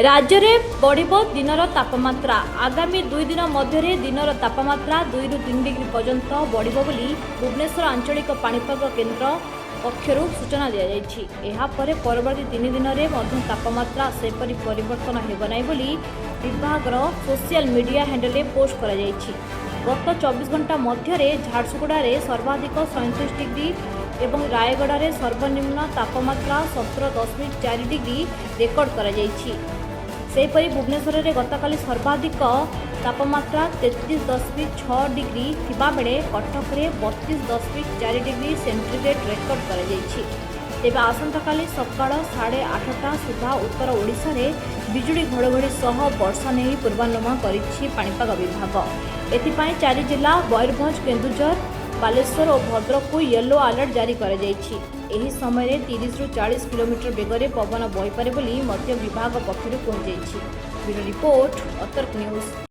ରାଜ୍ୟରେ ବଢ଼ିବ ଦିନର ତାପମାତ୍ରା। ଆଗାମୀ 2 ଦିନ ମଧ୍ୟରେ ଦିନର ତାପମାତ୍ରା 2ରୁ 3 ଡିଗ୍ରୀ ପର୍ଯ୍ୟନ୍ତ ବଢ଼ିବ ବୋଲି ଭୁବନେଶ୍ୱର ଆଞ୍ଚଳିକ ପାଣିପାଗ କେନ୍ଦ୍ର ପକ୍ଷରୁ ସୂଚନା ଦିଆଯାଇଛି। ଏହାପରେ ପରବର୍ତ୍ତୀ 3 ଦିନରେ ମଧ୍ୟ ତାପମାତ୍ରା ସେପରି ପରିବର୍ତ୍ତନ ହେବ ନାହିଁ ବୋଲି ବିଭାଗର ସୋସିଆଲ ମିଡିଆ ହ୍ୟାଣ୍ଡେଲରେ ପୋଷ୍ଟ କରାଯାଇଛି। ଗତ 24 ଘଣ୍ଟା ମଧ୍ୟରେ ଝାରସୁଗୁଡ଼ାରେ ସର୍ବାଧିକ 37 ଡିଗ୍ରୀ ଏବଂ ରାୟଗଡ଼ାରେ ସର୍ବନିମ୍ନ ତାପମାତ୍ରା 17.4 ଡିଗ୍ରୀ ରେକର୍ଡ କରାଯାଇଛି। ସେହିପରି ଭୁବନେଶ୍ୱରରେ ଗତକାଲି ସର୍ବାଧିକ ତାପମାତ୍ରା 33.6 ଡିଗ୍ରୀ ଥିବାବେଳେ କଟକରେ 32.4 ଡିଗ୍ରୀ ସେଣ୍ଟିଗ୍ରେଡ୍ ରେକର୍ଡ କରାଯାଇଛି। ତେବେ ଆସନ୍ତାକାଲି ସକାଳ 8:30 ସୁଦ୍ଧା ଉତ୍ତର ଓଡ଼ିଶାରେ ବିଜୁଳି ଘଡ଼ଘଡ଼ି ସହ ବର୍ଷା ନେଇ ପୂର୍ବାନୁମାନ କରିଛି ପାଣିପାଗ ବିଭାଗ। ଏଥିପାଇଁ ଚାରି ଜିଲ୍ଲା ମୟୂରଭଞ୍ଜ, କେନ୍ଦୁଝର, ବାଲେଶ୍ୱର ଓ ଭଦ୍ରକକୁ ୟେଲୋ ଆଲର୍ଟ ଜାରି କରାଯାଇଛି। ଏହି ସମୟରେ 30ରୁ 40 କିଲୋମିଟର ବେଗରେ ପବନ ବହିପାରେ ବୋଲି ମଧ୍ୟ ବିଭାଗ ପକ୍ଷରୁ କୁହାଯାଇଛି। ବ୍ୟୁରୋ ରିପୋର୍ଟ, ଅତର୍କ ନ୍ୟୁଜ୍।